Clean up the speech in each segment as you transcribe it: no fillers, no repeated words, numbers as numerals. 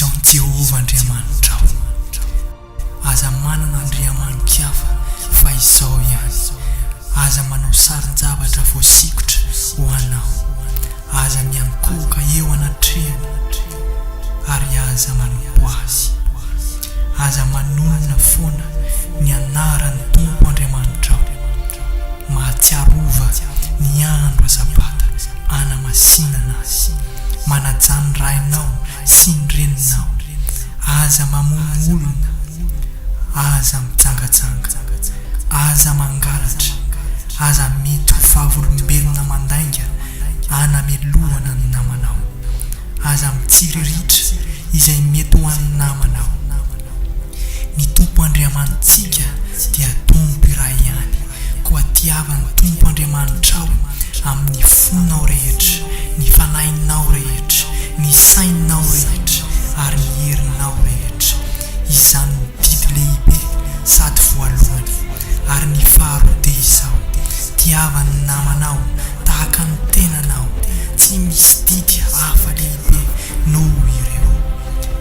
Izao ny Jehovah Andriamanitrao. Aza manana andriamani-kafa fa Izaho ihany. Aza manao sarin-javatra voasikotra ho anao. Aza miankohoka eo anatrehany ary aza manompo azy. Aza manonona foana ny anaran'ny Tompo Andriamanitrao. Mahatsiarova ny andro Sabata anamasinana azy. Manajà ny rainao sy ny reninao. Aza mamono olona. Aza mijangajanga. Aza mangalatra. Aza mety ho vavolombelona mandainga anamelohana ny namanao. Aza mitsiriritra izay mety ho an'ny namanao. Ny Tompo Andriamanitsika dia Tompo iray ihany, koa tiava ny Tompo Andriamanitrao amin'ny fonao rehetra, ny fanahinao rehetra, ny sainao rehetra ary ny herinao rehetra. Izany no didy lehibe sady voalohany. Ary ny faharoa dia izao, tiava ny namanao tahaka ny tenanao, tsy misy didy hafa lehibe noho ireo.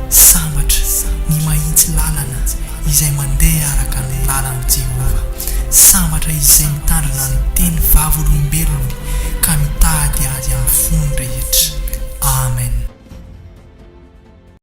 Sambatra ny mahitsy lalana izay mandeha araka ny lalan'i Jehovah. Sambatra izay mitandrina ny teny vavolombelony ka mitady azy amin'ny fony rehetra. Amen.